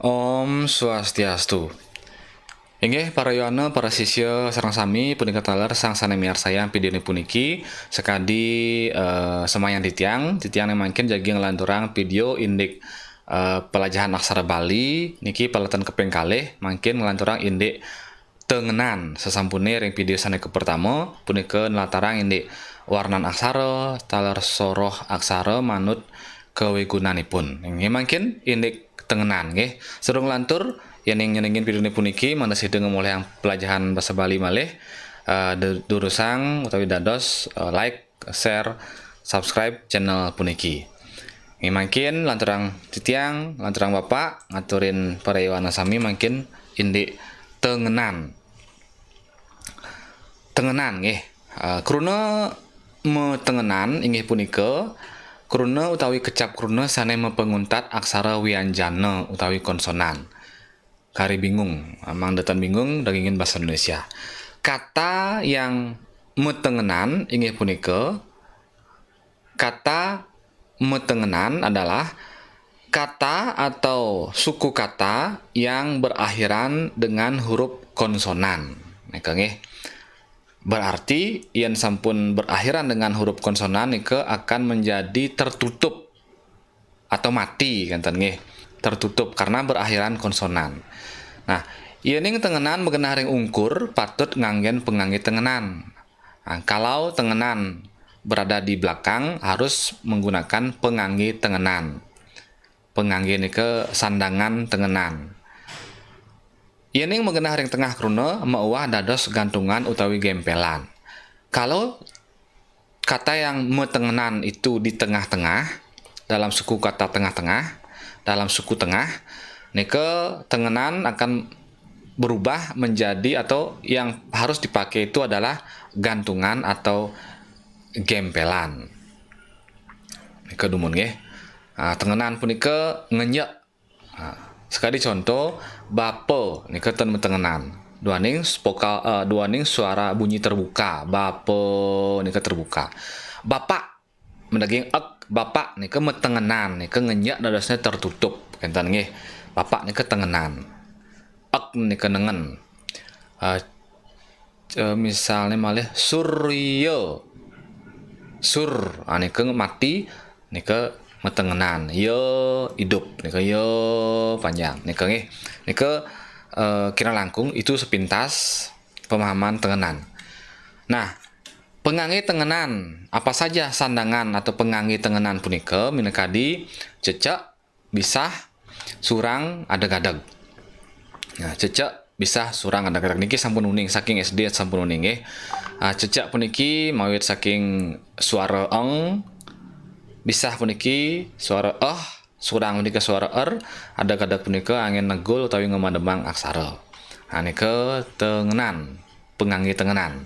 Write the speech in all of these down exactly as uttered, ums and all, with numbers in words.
Om Swastiastu. Inggih, para yowana, para sisya sareng sami, punika taler sang sané miarsayang vidéoné puniki, sakadi, eh, semayan titiang, titiang né mangkin jagi nglanturang vidéo indik, eh, pelajahan aksara Bali, niki paletan kaping kalih, mangkin nglanturang indik tengenan. Sasampuné ring vidéo sané kapertama, punika nlatarang indik warnan aksara, taler soroh aksara manut kawigunanipun. Inggih mangkin indik tengenan, nggih. Sadurung lantur, yéning nyenengin vidéoné puniki, mangda sida ngamolihang pelajahan basa Bali malih, eh, du-, durusang utawi dados, eh, like, share, subscribe channel puniki. Nggih mangkin lanturang titiang, lanturang Bapak, ngaturin para yowana sami mangkin indik tengenan. Tengenan, nggih. Eh, kruna metengenan inggih punika kruna utawi kecap kruna sané mapanguntat aksara wianjana utawi konsonan. Kari bingung, mangda tan bingung, dagingin bahasa Indonesia. Kata yang metengenan inggih punika, kata metengenan adalah kata atau suku kata yang berakhiran dengan huruf konsonan. Nika nggih. Berarti yén sampun berakhiran dengan huruf konsonan nika akan menjadi tertutup atau mati, kénten nggih. Tertutup karena berakhiran konsonan. Nah, yéning tengenan magenah ring ungkur, patut nganggén pangangge tengenan. Nah, kalau tengenan berada di belakang, harus menggunakan pangangge tengenan. Pangangge nika sandangan tengenan. Yéning magenah ring tengah kruna, mauwah dados gantungan utawi gempelan. Kalau kata yang metengenan itu di tengah-tengah, dalam suku kata tengah-tengah, dalam suku tengah, nika tengenan akan berubah menjadi, atau yang harus dipakai itu adalah gantungan atau gempelan. Nika dumun nggih. Ah, tengenan punika ngenyek. Ah, sakadi conto, bapa nika ten metengenan. Duaning vokal, eh, duaning suara bunyi terbuka. Bapa nika terbuka. Bapak, madaging ek, bapak nika metengenan, nika ngenyek dadosnya tertutup. Kénten nggih. Bapak nika tengenan. Ek nika nengen. Eh, eh, misalnya malih surya. Sur, ah, nika mati, nika metengenan. Ya, hidup, nika ya panjang. Nika nggih. Nika, eh, kirang langkung itu sepintas pemahaman tengenan. Nah, pangangge tengenan, apa saja sandangan atau pangangge tengenan punika, minakadi cecek, bisah, surang, adeg-adeg. Nah, cecek, bisah, surang, adeg-adeg niki sampun uning, saking S D sampun uning nggih. Ah, cecek puniki mawit saking suara eng, bisah puniki suara eh, surang punika suara er, adeg-adeg punika anggén negul utawi ngamademang aksara. Nah, nika tengenan, pangangge tengenan.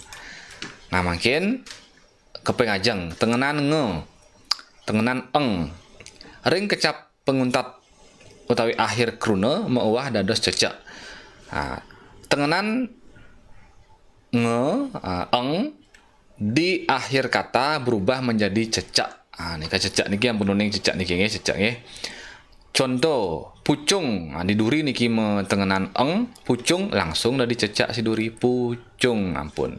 Nah, mangkin kaping ajeng, tengenan nge, tengenan eng. Ring kecap panguntat utawi akhir kruna mauwah dados cecek. Nah, tengenan nge, ah, eng di akhir kata berubah menjadi cecek. Ah, nika cecek niki ampun uning cecek niki nggih, cecek nggih. Conto, pucung. Ah, di duri niki metengenan eng, pucung langsung dadi cecek si duri, pucung ampun.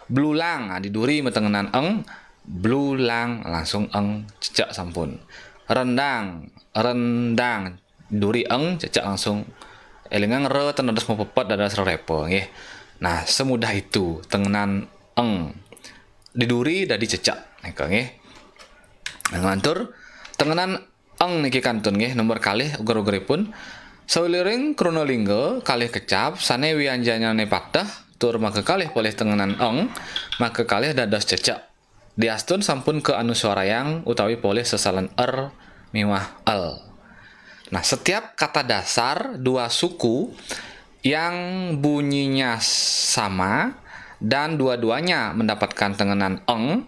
Blulang, ah, di duri metengenan eng, blulang langsung eng, cecek sampun. Rendang, rendang, duri eng, cecek langsung. Élingang re ten dados mapepet dados rerepa nggih. Nah, semudah itu tengenan eng. Di duri dadi cecek nika nggih. Nah, nglantur tengenan eng niki kantun nggih, nomor kalih uger-ugeripun. Sawiluring kruna lingga kalih kecap sané wianjanané pateh tur makakalih polih tengenan eng, makakalih dados cecek. Diastun sampun kaanuswarayang utawi polih sesalen er miwah el. Nah, setiap kata dasar dua suku yang bunyinya sama dan dua-duanya mendapatkan tengenan eng,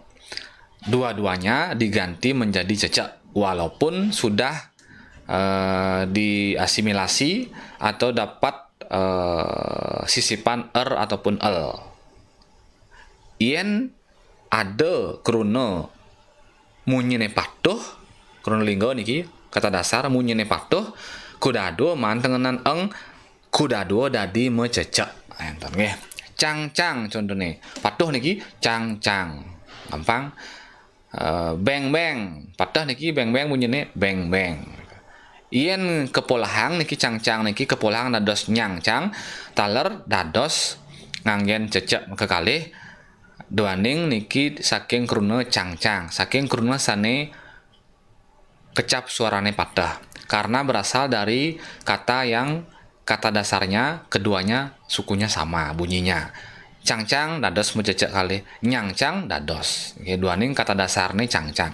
dua-duanya diganti menjadi cecek, walaupun sudah, eh, diasimilasi atau dapat, eh, sisipan er ataupun el. Yén ada kruna munyiné patuh, kruna lingga niki, kata dasar munyiné patuh, Kudadua maan tengenan eng, kudadua dadi macecek. Enten nggih. Cangcang contohne. Patuh niki cangcang. Gampang. Eh, beng-beng. Patuh niki beng-beng bunyine beng-beng. Yen kapolahang niki cangcang niki kapolahang dados nyangcang, taler dados nganggen cecek kekalih, duaning niki saking kruna cangcang, saking kruna sane kecap suarane patuh. Karena berasal dari kata yang kata dasarnya keduanya sukunya sama bunyinya. Cangcang dados macecek kalih, nyangcang dados. Nggih, duaning kata dasarne cangcang.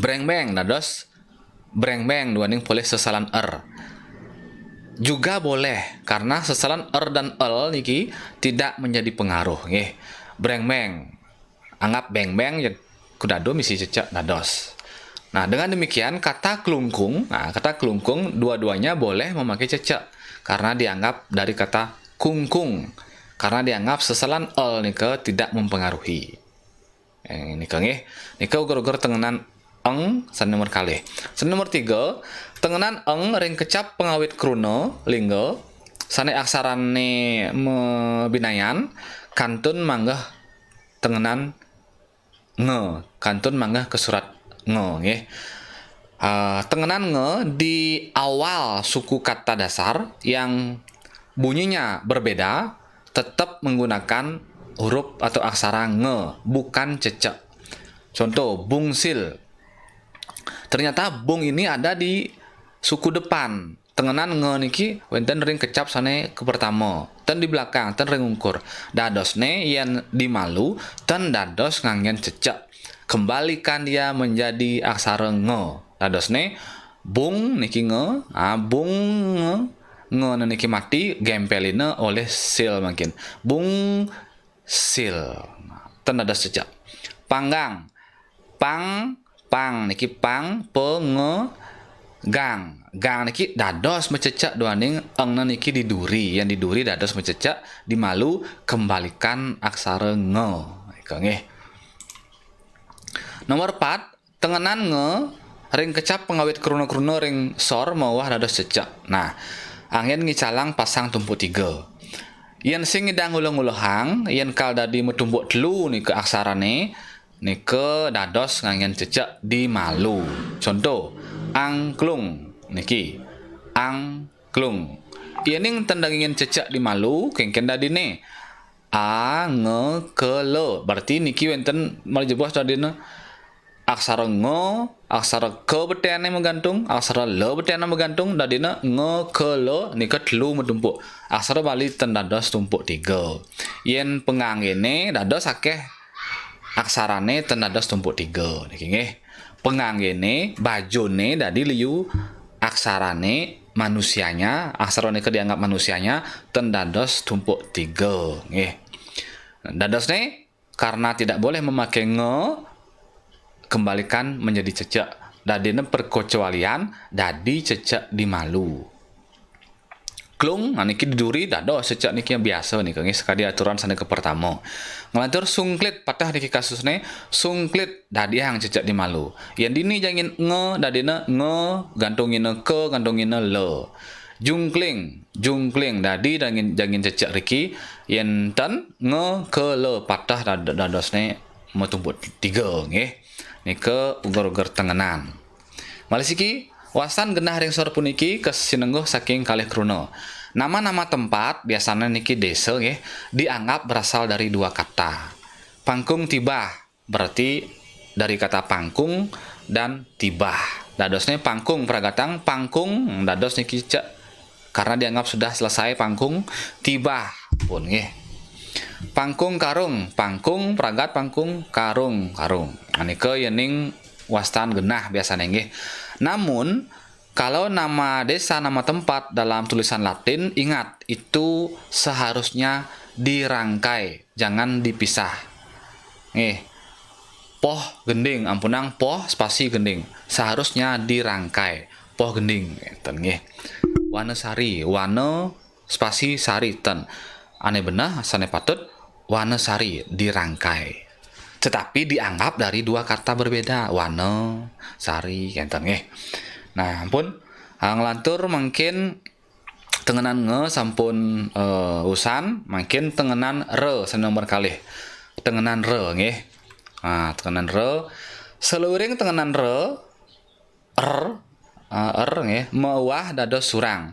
Brengbeng dados brengbeng duaning polih seselan er. Juga boleh, karena seselan er dan el niki tidak menjadi pengaruh, nggih. Brengbeng. Anggap beng-beng, ya, kudadua misi cecek dados. Nah, dengan demikian kata klungkung, nah, kata klungkung dua-duanya boleh memakai cecek karena dianggap dari kata kungkung, karena dianggap seselan el nika tidak mempengaruhi. Eh, nika nggih. Nika uger-uger tengenan eng sane nomor kalih. Sane nomor tiga, tengenan eng ring kecap pangawit kruna lingga sane aksarane mabinayan kantun manggeh tengenan nge, kantun manggeh ke surat nge, nggih. Ah, tengenan nge di awal suku kata dasar yang bunyinya berbeda tetap menggunakan huruf atau aksara nge, bukan cecek. Contoh, bungsil. Ternyata bung ini ada di suku depan. Tengenan nge niki wenten ring kecap sane kepertama. Ten di belakang, ten ring ungkur. Dadosne yen di malu, ten dados nganggen cecek. Kembalikan dia menjadi aksara nge. Dadosne, bung niki nge, ah, bung nge, nge niki mati, gempelina olih sil mangkin. Bung sil. Ten dados cecek. Panggang. Pang, pang niki pang, pe, nge, gang. Gang niki dados macecek duaning engna niki di duri. Yen di duri dados macecek, di malu kembalikan aksara nge. Nika nggih. Nomor pat, tengenan nge ring kecap pangawit kruna-kruna ring sor mawah dados cecek. Nah, anggen ngicalang pasang tumpuk tiga. Yen sing ngidang nguleng-ulehang, yen kal dadi matumpuk telu nika aksarane, nika dados nganggen cecek di malu. Contoh, angklung niki. Angklung. Yening ten nganggen cecek di malu, kengken dadine. A, nge, ke, le. Berarti niki wenten malih jebos dadine aksara nge, aksara ke betene magantung, aksara le betene magantung, dadine nge, ke, le, nika telu matumpuk. Aksara Bali ten dados tumpuk tiga. Yen panganggene dados akeh aksarane ten dados tumpuk tiga. Niki nggih. Panganggene, bajune dadi liu aksarane manusianya, aksara nika dianggap manusianya, ten dados tumpuk tiga. Nggih. Dadosne, karena tidak boleh memakai nge, kembalikan menjadi cecek. Dadine perkecualian, dadi cecek di malu. Klung, nah niki di duri, dados cecek niki biasa nika nggih sakadi aturan sane kepertama. Nglantur sungklit, patuh niki kasusne, sungklit, dadiang cecek di malu. Yen dini jangin nge, dadine nge, gantungina ke, gantungina le. Jungkling, jungkling, dadi jangin, jangin cecek riki, yen ten nge, ke, le, patuh dad-, dadosne matumpuk tiga, nggih. Nika uger-uger tengenan. Malih siki, wastan genah ring sor puniki kasinengguh saking kalih kruna. Nama-nama tempat, biasane niki desa, nggih, dianggap berasal dari dua kata. Pangkung tibah, berarti dari kata pangkung dan tibah. Dadosne pangkung pragatang, pangkung dados niki cek karena dianggap sudah selesai pangkung, tibah pun nggih. Pangkung karung, pangkung pragat pangkung, karung, karung. Nah, nika yening wastan genah biasane nggih. Namun, kalau nama desa, nama tempat dalam tulisan Latin, ingat, itu seharusnya dirangkai, jangan dipisah. Nggih. Poh Gending, ampunang, Poh spasi Gending. Seharusnya dirangkai. Poh Gending, ngeten nggih. Wanasari, Wana spasi Sari, ten. Ane beneh, sane patut, Wanasari dirangkai. Tetapi dianggap dari dua kata berbeda, Wana, Sari, ngeten nggih. Nah, ampun. Ha, nglantur mangkin tengenan nge sampun, eh, usan, mangkin tengenan re, sane nomor kalih. Tengenan re, nggih. Ha, tengenan re. Saluiring tengenan re, er, eh, er, nggih, mauwah dados surang.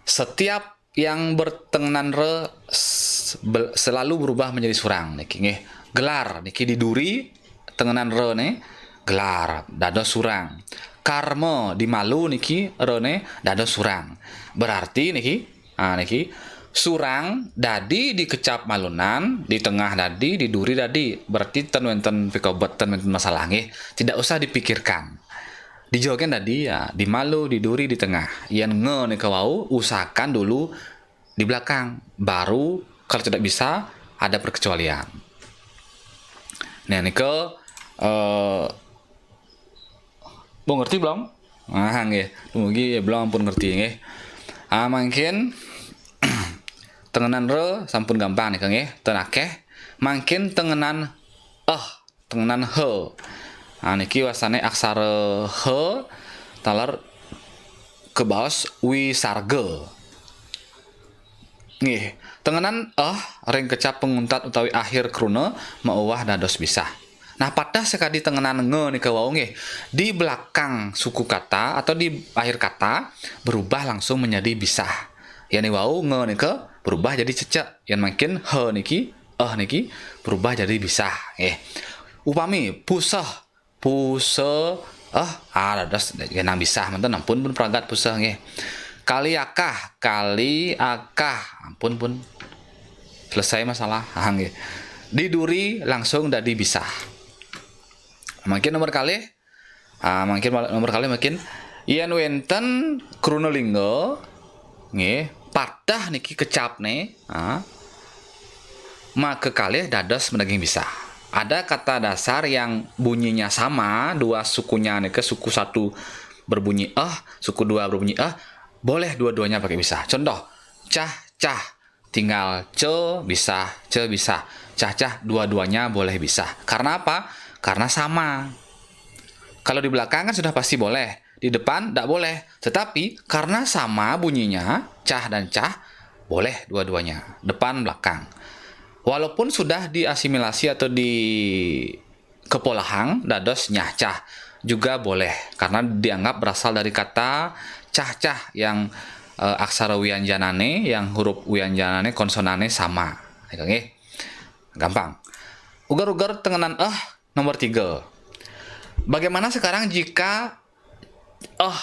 Setiap yang bertengenan re s-, bel-, selalu berubah menjadi surang niki, nggih. Gelar niki di duri tengenan re ne, gelar dados surang. Karma di malu niki re ne dados surang. Berarti niki, ha, niki surang dadi di kecap malunan, di tengah dadi, di duri dadi. Berarti ten wenten pikobet, ten wenten masalah, nggih. Tidak usah dipikirkan. Di jogen dadi, ya, di malu, di duri, di tengah. Yen nge nika wau, usahakan dulu di belakang. Baru kalau tidak bisa, ada perkecualian. Nah, nika, eh, bu ngerti belum? Ah, nggih. Dumugi belum pun ngerti, nggih. Ah, mangkin tengenan re sampun gampang nika, nggih. Ten akeh. Mangkin tengenan eh, tengenan he. Nah, niki wastane aksara he taler kebaos wisarga. Nggih, tengenan eh ring kecap panguntat utawi akhir kruna mauwah dados bisah. Nah, pateh sakadi tengenan nge nika wau, nggih. Di belakang suku kata atau di akhir kata berubah langsung menjadi bisah. Yen wau nge nika berubah jadi cecek. Yen mangkin he niki, eh niki berubah jadi bisah, nggih. Upami puseh, puse, eh, ah, dados genang bisah manten, ampun pun pragat puseh, nggih. Kali akah, kali akah, ampun pun selesai masalah. Ah, nggih. Di duri langsung dadi bisah. Mangkin nomor kalih, ah, mangkin mal-, nomor kalih mangkin yen wenten kruna lingga, nggih, pateh niki kecapne, ah, maka kalih dados madaging bisah. Ada kata dasar yang bunyinya sama, dua sukunya nika, suku satu berbunyi eh, suku dua berbunyi eh, boleh dua-duanya pakai bisah. Contoh, cah, cah, tinggal ce bisah, ce bisah. Cah, cah, dua-duanya boleh bisah. Karena apa? Karena sama. Kalau di belakang kan sudah pasti boleh, di depan tidak boleh. Tetapi karena sama bunyinya, cah dan cah, boleh dua-duanya, depan belakang. Walaupun sudah diasimilasi atau di kepolahang dados nyahcah juga boleh, karena dianggap berasal dari kata cahcah yang, eh, aksara wianjanane, yang huruf wianjanane, konsonane sama. Itu nggih. Gampang. Uger-uger tengenan eh nomor tiga. Bagaimana sekarang jika eh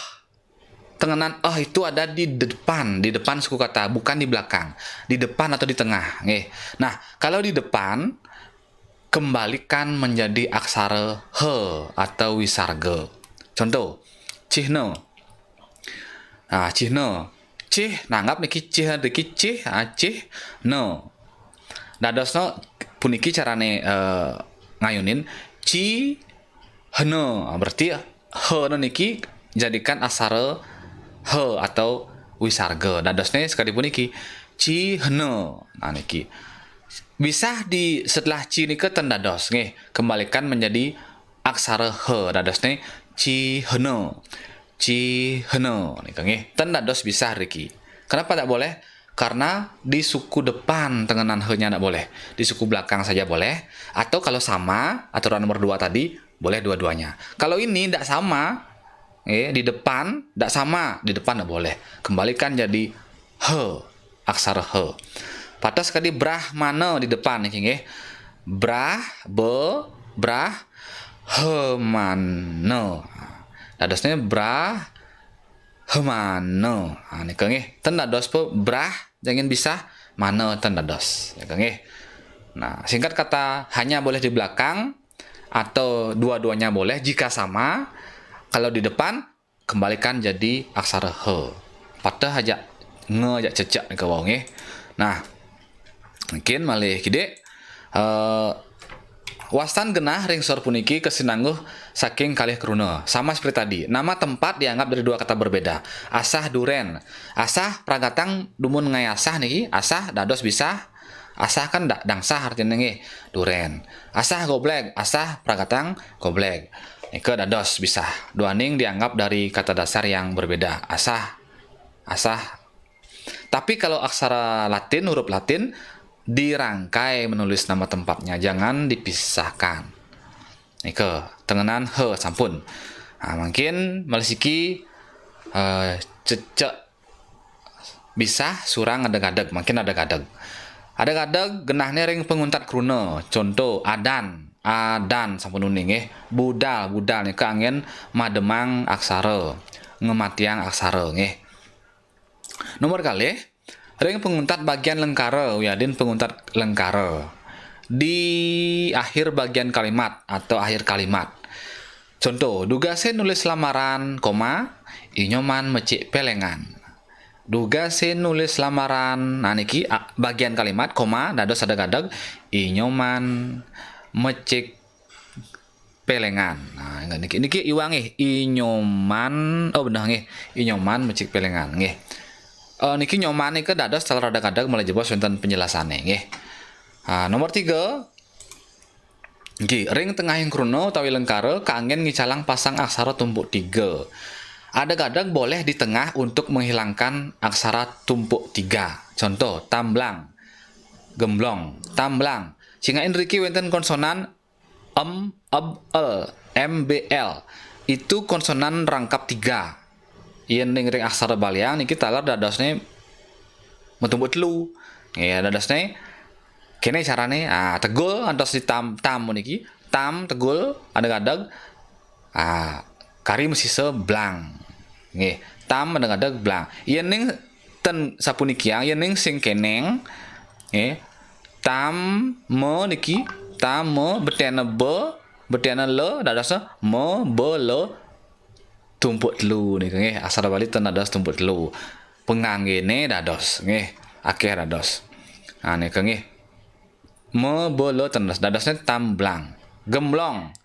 tengenan eh itu ada di depan, di depan suku kata, bukan di belakang, di depan atau di tengah, nggih. Nah, kalau di depan, kembalikan menjadi aksara he atau wisarga. Contoh, cihna. Nah, cihna. Cih, nanggap niki cih, niki cih, ah, cihna. Dadosna puniki carane, eh, ngayunin, ci hena. Ah, berarti hena niki jadikan aksara he atau wisarga. Dadosne sakadi puniki, cihena. Nah, niki. Bisah di setelah ci nika ten dados, nggih. Kembalikan menjadi aksara he. Dadosne cihena. Cihena nika, nggih. Ten dados bisah riki. Kenapa tidak boleh? Karena di suku depan tengenan he-nya tidak boleh. Di suku belakang saja boleh. Atau kalau sama, aturan nomor dua tadi, boleh dua-duanya. Kalau ini tidak sama, eh, di depan tidak sama, di depan tidak boleh. Kembalikan jadi he, aksara he. Pateh sakadi brahmana di depan niki, nggih. Brah, be, brah, hemana. Dadosnya brah, hemana. Ha, nika nggih. Ten dados pe brah, jangan bisah, mana ten dados. Nika nggih. Nah, singkat kata, hanya boleh di belakang atau dua-duanya boleh jika sama. Kalau di depan, kembalikan jadi aksara he. Pateh aja nge aja cecek nika wau, nggih. Nah, mungkin malih kidik. Eh, wastan genah ring sor puniki kasinangguh saking kalih kruna. Sama seperti tadi, nama tempat dianggap dari dua kata berbeda. Asah duren. Asah pragatang dumun ngaé asah niki, asah dados bisah. Asah kan da-, dangsah artinya nggih, duren. Asah gobleg, asah pragatang gobleg. Nika dados bisah, duaning dianggap dari kata dasar yang berbeda. Asah, asah. Tapi kalau aksara Latin, huruf Latin, dirangkai menulis nama tempatnya, jangan dipisahkan. Nika, tengenan he sampun. Nah, mungkin malih siki, eh, cecek bisah surang adeg-adeg, mungkin adeg-adeg. Adeg-adeg genahne ring panguntat kruna. Conto, adan, adan sampun uning nggih. Budal, budal nika anggen mademang aksara, ngematiang aksara nggih. Nomor kalih, ring panguntat bagian lengkara, wiadin panguntat lengkara. Di akhir bagian kalimat atau akhir kalimat. Conto, dugase nulis lamaran, koma, I Nyoman mecik pelengan. Dugase nulis lamaran, nah niki, a, bagian kalimat, koma, dados adeg-adeg, I Nyoman mecik pelengan. Nah, niki, niki iwang nggih, I Nyoman, oh beneh nggih, I Nyoman mecik pelengan nggih. Eh, niki Nyoman nika dados taler adeg-adeg malih jebos wenten penjelasane nggih. Ah, nomor tiga. Nggih, ring tengahing kruna utawi lengkara kaanggen ngicalang pasang aksara tumpuk tiga. Adeg-adeg boleh di tengah untuk menghilangkan aksara tumpuk tiga. Contoh, tamblang, gemblong, tamblang. Cingakin riki wenten konsonan em, eb, el, M B L. Itu konsonan rangkap tiga. Yen ning ring aksara Baliang niki taler dadosne matumbuk telu. Ya, dadosne kene carane, ah, tegul antos di tam, tam niki. Tam tegul adeg-adeg. Ah, kari masisa blang. Nggih, tam adeg-adeg blang. Yen ning ten sapunikiang, yen ning sing keneng, nggih. Tam me niki, tam me betene be, betene le, dadosne me, be, le, tumpuk telu nika nggih. Aksara Bali ten dados tumpuk telu. Penganggene dados nggih, akeh dados. Nah, nika nggih. Me, be, le ten dados. Dadosne tamblang. Gemblong.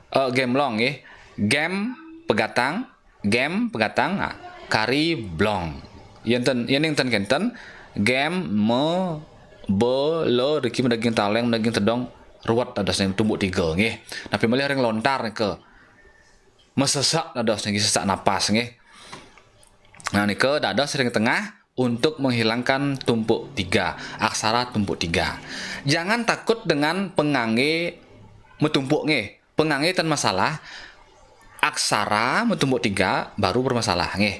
Eh, gemblong nggih. Gem pegatang, gem pegatang, nah, kari blong. Yen ten, yen ning ten kenten, gem, me, be, le, riki madaging taleng, madaging tedong, ruwet dadosne tumbuk tiga nggih. Napi malih ring lontar nika. Masesak dados niki, sesak napas nggih. Nah, nika dados ring tengah untuk menghilangkan tumpuk tiga, aksara tumpuk tiga. Jangan takut dengan pengangge matumpuk nggih. Pengangge ten masalah, aksara matumpuk tiga baru bermasalah nggih.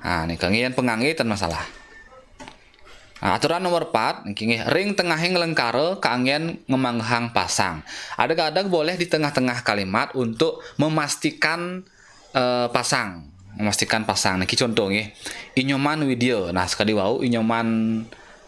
Nah, nika nggih yen pengangge ten masalah. Nah, aturan nomor empat, niki nggih, ring tengahing lengkara kaanggen ngemanggehang pasang. Adeg-adeg boleh di tengah-tengah kalimat untuk memastikan, eh, pasang, memastikan pasang. Niki contoh nggih. I Nyoman Widya. Nah, sekadi wau I Nyoman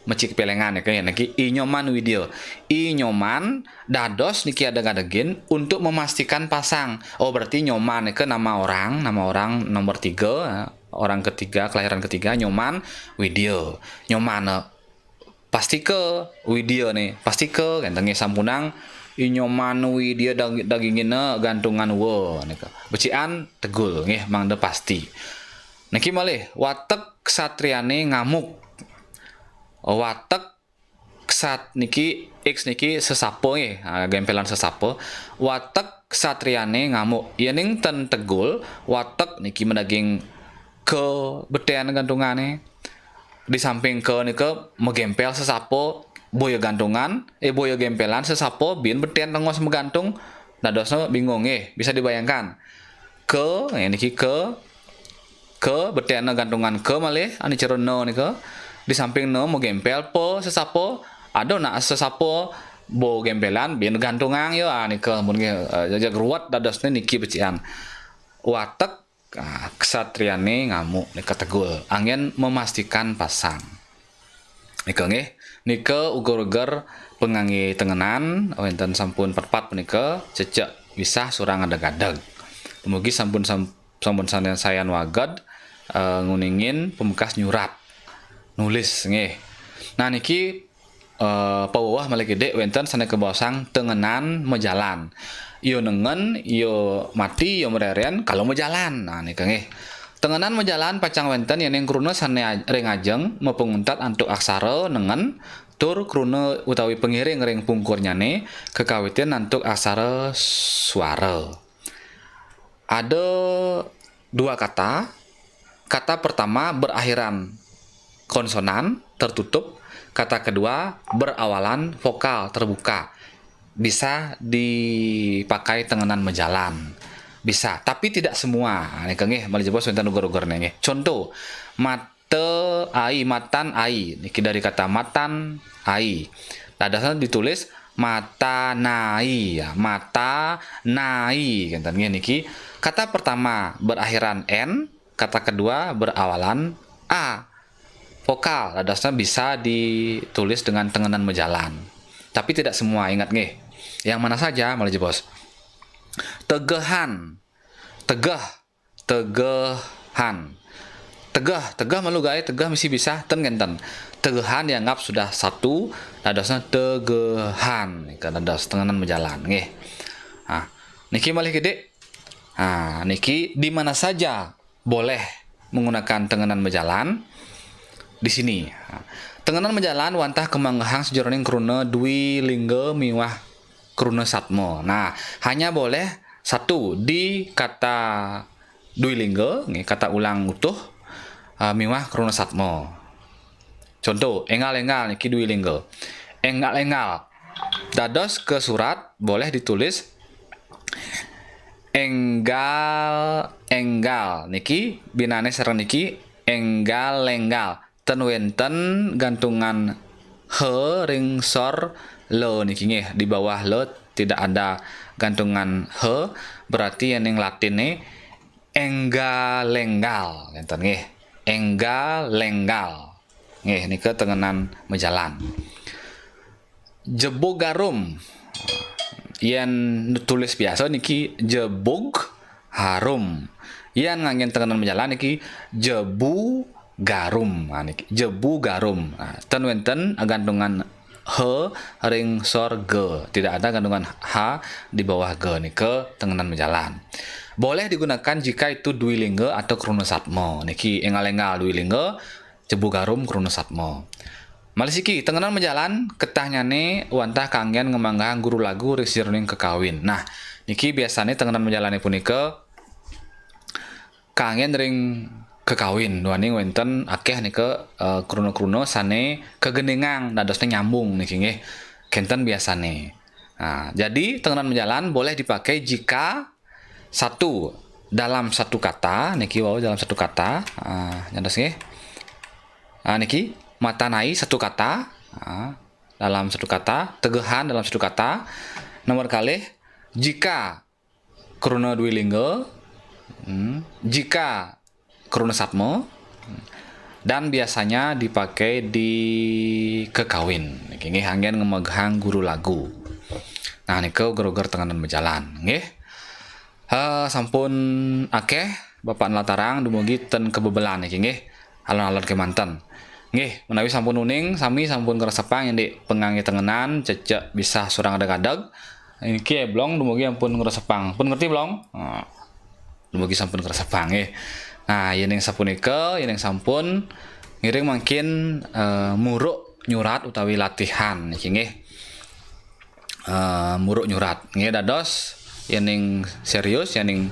mecik pelengan ya, kayak niki I Nyoman Widya. I Nyoman dados niki adeg-adegin untuk memastikan pasang. Oh, berarti Nyoman ke nama orang, nama orang nomor tiga, ya. Orang ketiga, kelahiran ketiga, Nyoman Widya. Nyoman, eh, pasti ke Widya nih, pasti ke, kenten nggih sampunang, I Nyoman Widya dag-, dagingina gantungan wa nika. Becikan tegul nggih, mangda pasti. Niki malih, watek ksatriane ngamuk. Watek ksat niki, X niki sesapa nggih, ah, gempelan sesapa. Watek ksatriane ngamuk. Yening ten tegul, watek niki madaging ke beten gantungane. Di samping ke nika magempel sesapa, boya gantungan, eh, boya gempelan sesapa, bin beten tengos magantung, dadosnya bingung nggih, bisa dibayangkan. Ke, eh, niki ke, ke, betena gantungan ke malih, ane cara na nika. Di samping na magempel pa sesapa, ada nak sesapa bo gempelan bin gantungang ya, ah, nika mun nggih, eh, jaja gruwet dadosne niki becikan. Watek, ah, ksatriane ngamuk nika tegul. Anggen memastikan pasang. Nika nggih, nika uger-uger pangangge tengenan, wenten sampun patpat punika, cecek wisah surang adeg-adeg. Dumugi sampun sam-, sampun sayan, sayan waged, eh, nguningin pamekas nyurat, nulis nggih. Nah, niki, eh, paweweh malih kidik wenten sane kabaosang tengenan majalan. Iya nengen, iya mati, iya mareren, kala majalan. Nah, nika nggih. Tengenan majalan pacang wenten yening kruna sane aj-, ring ajeng mapanguntat antuk aksara nengen, tur kruna utawi pangiring ring pungkurnyane kakawitin antuk aksara swara. Ada dua kata. Kata pertama berakhiran konsonan tertutup, kata kedua berawalan vokal terbuka. Bisa dipakai tengenan majalan. Bisa, tapi tidak semua. Nika nggih, malih jebos wénten uger-ugerné nggih. Contoh, mata ai, matan ai. Niki dari kata matan ai. Dadosna ditulis matanai, ya, matanai, ngénten nggih niki. Kata pertama berakhiran N, kata kedua berawalan A. Vokal, dadosna bisa ditulis dengan tengenan majalan. Tapi tidak semua, ingat nggih. Yang mana saja, malih jebos. Tegehan, tegeh, tegehan. Tegeh, tegeh malu gaé, tegeh misi bisa, ten ngénten. Tegehan dianggap sudah satu, dadosna tegehan. Nika dados tengenan majalan, nggih. Nah, niki malih kidik. Nah, niki di mana saja boleh menggunakan tengenan majalan di sini. Nah, tengenan majalan wantah kamanggehang sajeroning kruna dwi lingga miwah kruna satma. Nah, hanya boleh satu di kata dwi lingga, nggih, kata ulang utuh, eh, miwah kruna satma. Contoh, énggal-énggal niki dwi lingga. Énggal-énggal. Dados kasurat boleh ditulis énggal-énggal. Niki binané sareng niki énggal-énggal. Ten wénten gantungan he ring sor le niki nggih. Di bawah le tidak ada gantungan he, berarti yén ning Latiné énggal-énggal. Ngénten nggih. Énggal-énggal. Nggih, nika tengenan majalan. Jebug garum. Yén tulis biasa niki jebug harum. Yén nganggén tengenan majalan niki jebu garum. Nah, niki jebu garum. Nah, ten wénten gantungan he ring sor ge. Tidak ada gantungan ha di bawah ge, nika tengenan majalan. Boleh digunakan jika itu dwi lingga atau kruna satma. Niki énggal-énggal dwi lingga, jebu garum kruna satma. Malih siki, tengenan majalan ketahnyané wantah kanggén ngamanggehang guru lagu ring sajeroning kakawin. Nah, niki biasané tengenan majalané punika kanggén ring kakawin, duaning wénten akéh nika, eh, kruna-kruna sané kagendingang dadosné nyambung niki nggih. Kénten biasané. Nah, jadi tengenan majalan boleh dipakai jika satu, dalam satu kata, niki wau dalam satu kata, ah, nyantos nggih. Ah, niki matanai satu kata, ah, dalam satu kata, tegehan dalam satu kata. Nomor kalih, jika kruna dwi lingga, hmm, jika kruna satma, dan biasanya dipakai di kakawin. Niki nggih anggén ngamanggehang guru lagu. Nah, nika uger-uger tengenan majalan, nggih. Eh, sampun akéh Bapak nlatarang, dumugi ten kabebelan niki nggih. Alon-alon kémanten. Nggih, menawi sampun uning, sami sampun ngresepang indik panganggé tengenan, cecek bisah surang adeg-adeg. Niki Blong dumugi ampun ngresepang. Pun ngerti, Blong? Nah, dumugi sampun ngresepang nggih. Nah, yéning sapunika, yéning sampun ngiring mangkin, eh, muruk nyurat utawi latihan niki nggih. Eh, muruk nyurat. Nggih, dados yéning serius, yéning,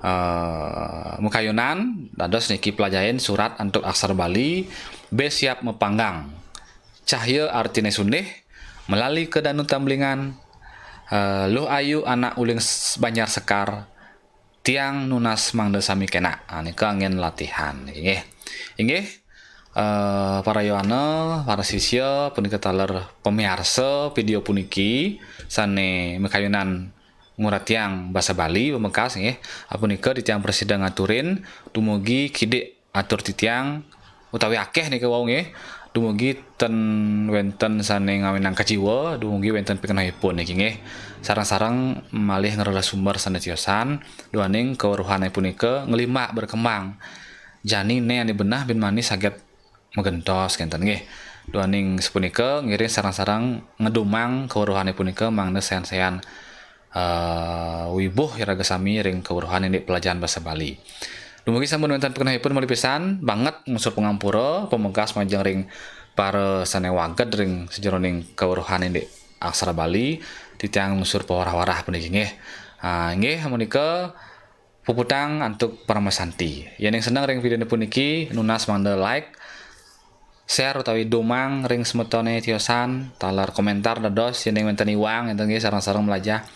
eh, makayunan, dados niki pelajahin surat antuk aksara Bali, bé siap mapanggang. Cahya artiné sundih, malali ka Danu Tamblingan, eh, luh ayu anak uling s-, Banjar Sekar, tiang nunas mangda sami kénak. Ah, nika anggén latihan, nggih. Inggih, eh, para yowana, para sisya, punika taler pamiarsa vidéo puniki sané makayunan nguratiang basa Bali pamekas, nggih. Ah, punika titiang prasida ngaturin dumugi kidik atur titiang utawi akéh nika wau nggih. Dumugi ten wénten sané ngawinang kajiwa, dumugi wénten pikenohipun niki nggih. Sareng-sareng malih ngrereh sumber sané tiosan, duaning kaweruhané punika nglimbak berkembang. Jani né ané benah bin mani saget magentos kénten nggih. Duaning sapunika ngiring sareng-sareng ngedumang kaweruhané punika mangda sayan-sayan eh, wibuh iraga sami ring kaweruhan indik pelajaran basa Bali. Dumugi sampun wénten pikenohipun malih pisan, banget ngusur pangampura, pamekas majeng ring para sané wagéd ring sajeroning kaweruhan indik aksara Bali, titiang ngusur pawarah-warah puniki nggih. Ah, inggih, amunika Puputang antuk parama santi. Yén ing seneng ring vidéoné puniki, nunas mangda like, share utawi dumang ring semetoné tiosan, taler komentar dados yén ing wénten iwang, énten nggih sareng-sareng mlajah,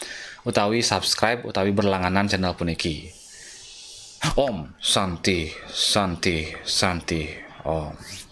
utawi subscribe utawi berlangganan channel puniki. Om Santi, Santi, Santi, Om.